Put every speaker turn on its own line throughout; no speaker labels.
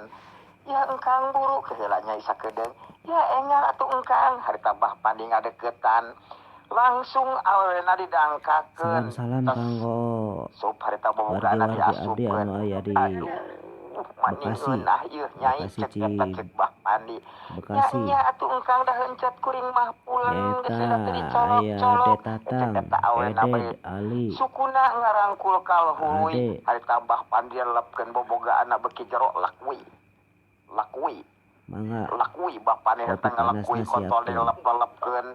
dideketan. Ya engkang buru keheula nya sakedeung. Ya enggal atuh engkang harita Bah Pandi ngadeukeutan. Langsung awewena didangkakeun.
Salam-salam kanggo
Sup harita bobogana
wargi-wargi abdi
diasupkeun.
Anu aya di
Aduh, mani
Bekasi.
ngeunah ieu nyai
Bekasi
cek eta cek Bah Pandi. Nya
Bekasi.
Nya atuh engkang da heuncet kuring mah pulang geus
Nyaeta
lila teu
aya
dicolok-colok.
Ade
Cek
Tatang,
eta awena
Eded,
bari
Ali,
sukuna ngarangkul kalhuluy.
Ade.
Harita Bah Pandi lepkeun bobogaanna beuki jero lakui. Lakui.
Mangga
Lakui Bah Pandi
kopi
eta ngalekui
panasna
kontol
siapkeun.
Dilelep-lelepkeun.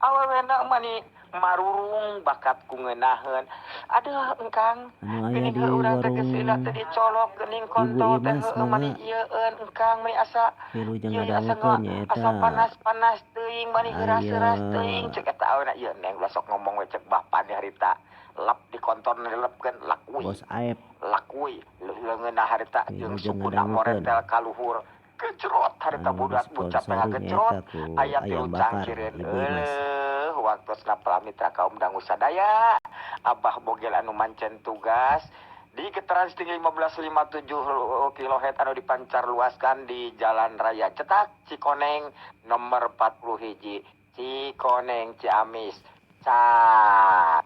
Awewena mani marurung bakat ku ngeunaheun. Aduh engkang,
Anu aya
geuning
di
heuh urang teh geus
warung
lila teu dicolok geuning
Ibu
kontol teh
Imas
heueuh mani
mangga.
ieueun engkang mani asa
Wilujeng
ieu asa
ngadangukeun nyaeta
asa panas-panas teuing mani
aya
heuras-heuras teuing cek eta awena ieu neng ulah sok ngomong we cek Bah Pandi harita. Lep di kontol dilepkeun lakui.
Bos Aep.
Lakui leungeunna harita jeung
Wilujeng
sukuna
ngadangukeun.
moretel ka luhur. Gejrot harita
Anu
budak bucap teh
disponsori
ngagejrot
nyaeta ku
aya
ayam
tilu
bakar
cangkireun.
Ibu Imas.
Euleuh waktosna pramitra kaum dangu sadaya. Abah Bogel anu mancen tugas di getaran setinggi 1557 kilohertz anu dipancar luaskan di Jalan Raya Cetak Cikoneng nomor 40 hiji Cikoneng Ciamis. Cak.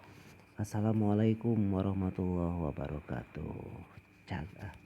Assalamualaikum warahmatullahi wabarakatuh. Cag ah.